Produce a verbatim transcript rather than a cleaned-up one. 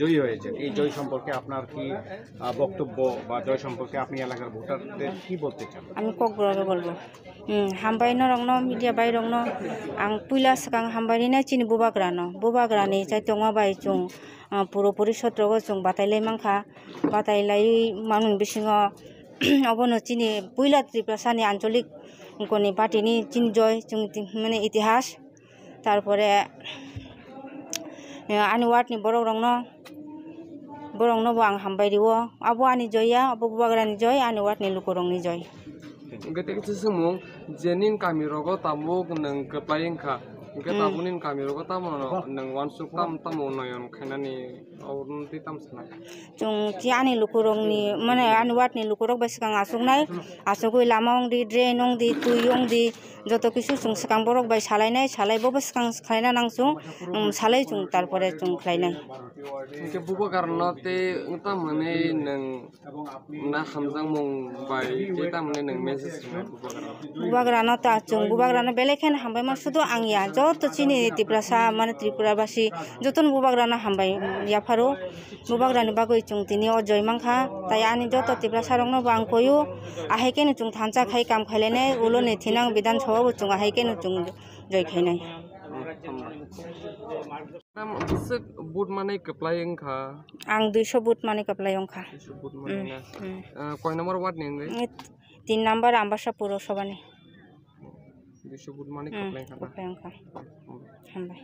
জয়ী হয়েছে, এই জয় সম্পর্কে আপনার কি, আহ, বক্তব্য বা জয় সম্পর্কে আপনি এলাকার ভোটারদের কি বলতে চান? আমি কক্সবাজারে বলবো। হুম, হামবাই norokno, media ভাইরokno। Ang puila swkang hambai rinai chini bubagrano. Bubagrani chaitongo bai chwng, ah, puro pori sotrogo chwng batailai mankha. Batailai manwi bisingo obono chini puila Tiprasani ancholik koni party ni chini joy chwng ti-, mane itihas. Tarpore, eh, ani ward ni borok rokno, borok no bo ang hambai rio. Abo ani joy ya, abo bubagra ni joy, ani ward ni luku rok ni joy. Hwnkhe tei kisa swngmung, je nini kami rogo tabuk nwng kwplai wngkha, hwnkhe Hmm. tabuk nini kami rogo tamo nwng wansuk tam tamo unnayun khainani, abo tei tamo sanai? Chwng chi ani lukurokni, mane ani ward ni lukurok bai swkang aswknai, aswkwi lama wngdi, drain wngdi, twi wngdi, joto kisu chwng swkang borok bai salainai, salai bobo swkang khlaina nang chwng, um, salai chwng tarpore chwng khlainai. Hwnkhe bubagrano tei tamoni nwng na hamjakmung bai tei tamoni nwng message rwnai bubagrano? Bubagrano ta chwng bubagrano belai kheno hambaima sudu ang ya, joto chini Tiprasa mane Tripura basi jotono bubagrano hambai yapharo. Bubagrani bagwi chwng tini o joy mankha, tai ani joto Tiprasa rokno bo ang koyo, ahai keno chwng thansa khai kam khailainai, ulo ni thinang Bidhan Sabha bo chwng ahai keno chwng joy khainai. Tam bwswk vote manwi kwplai wngkha? Ang duiso vote manwi kwplai wngkha. Duiso vote manwi Hmm, na? Hmm. Ah, koi number ward ni wngwi? Tin number Ambasa Purosabha ni. Duiso vote manwi Hmm, kwplai wngkha na? Kwplai wngkha. Hmm. Hambai.